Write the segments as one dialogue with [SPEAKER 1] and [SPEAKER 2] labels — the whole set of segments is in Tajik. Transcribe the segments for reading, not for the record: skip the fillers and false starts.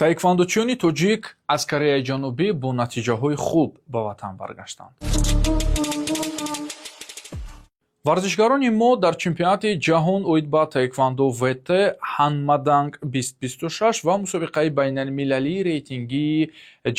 [SPEAKER 1] Таэквондочиёни тоҷик аз Кореяи Ҷанубӣ бо натиҷаҳои хуб ба ватан баргаштанд. Варзишгарони мо дар чемпионати ҷаҳон оид ба таэквондо ВТ Ҳанмаданг 2026 ва мусобиқаи байналмилалии рейтингии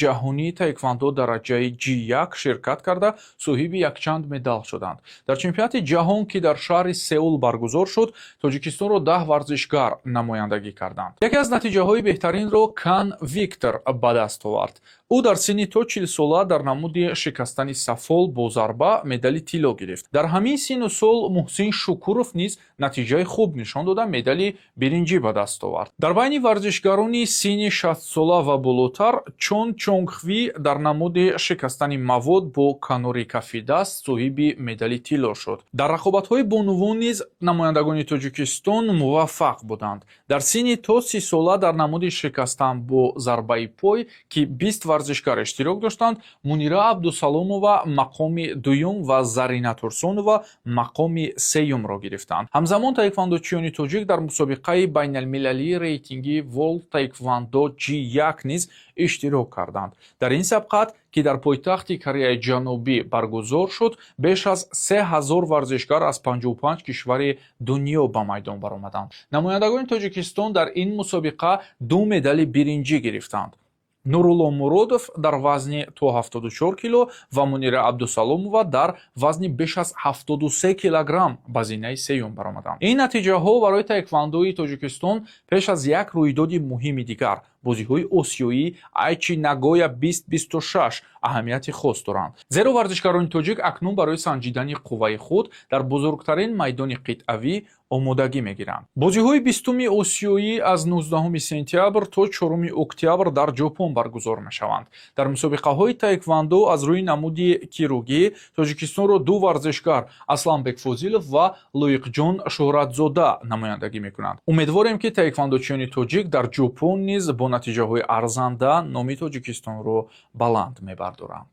[SPEAKER 1] ҷаҳонии таэквондо дараҷаи G1 ширкат карда, соҳиби якчанд медал шуданд. Дар чемпионати ҷаҳон, ки дар шаҳри Сеул баргузор шуд, Тоҷикистонро 10 варзишгар намояндагӣ карданд. Яке аз натиҷаҳои беҳтаринро Кан Виктор ба даст овард. Ӯ дар синни то 40-сола дар намуди шикастани сафол бо зарба медали тилло гирифт. Дар ҳамин синну сол Муҳсин Шукуров низ натиҷаи хуб нишон дода, медали биринҷӣ ба даст овард. Дар байни варзишгарони синни 60-сола ва болотар Чон Чонгхви дар намуди шикастани мавод бо канори кафи даст соҳиби медали тилло шуд. Дар рақобатҳои бонувон низ намояндагони Тоҷикистон муваффақ буданд. Дар синни то 30-сола дар намуди шикастан бо зарбаи пой, ки 20 варзишгар иштирок доштанд, Мунира Абдусаломова мақоми дуюм ва Зарина Турсунова мақоми сеюмро гирифтанд. Ҳамзамон таэквондочиёни тоҷик дар мусобиқаи байналмилалии рейтингии World Taekwondo G1 низ иштирок карданд. Дар ин сабқат, ки дар пойтахти Кореяи Ҷанубӣ баргузор шуд, беш аз 3000 варзишгар аз 55 кишвари дунё ба майдон баромаданд. Намояндагони Тоҷикистон дар ин мусобиқа ду медали биринҷӣ гирифтанд: Нурулло Муродов дар вазни то 74 кило ва Мунира Абдусаломова дар вазни беш аз 73 килограмм ба зинаи сеюм баромаданд. Ин натиҷаҳо барои таэквондои Тоҷикистон пеш аз як рӯйдоди муҳими дигар, бозиҳои осиёӣ Айчи Нагоя 2026, аҳамияти хос доранд, зеро варзишгарони тоҷик акнун барои санҷидани қувваи худ дар бузургтарин майдони қитъавӣ омодагӣ мегиранд. Бозиҳои 20-уми осиёӣ аз 19 сентябр то 4 октябр дар Ҷопон баргузор мешаванд. Дар мусобиқаҳои таэквондо аз рӯи намуди киругӣ Тоҷикистонро ду варзишгар, Асланбек Фозилов ва Лоиқҷон Шӯҳратзода, намояндагӣ мекунанд. Умедворем, ки таэквондочиёни тоҷик дар Ҷопон низ бо натиҷаҳои арзанда номи Тоҷикистонро баланд мебардоранд.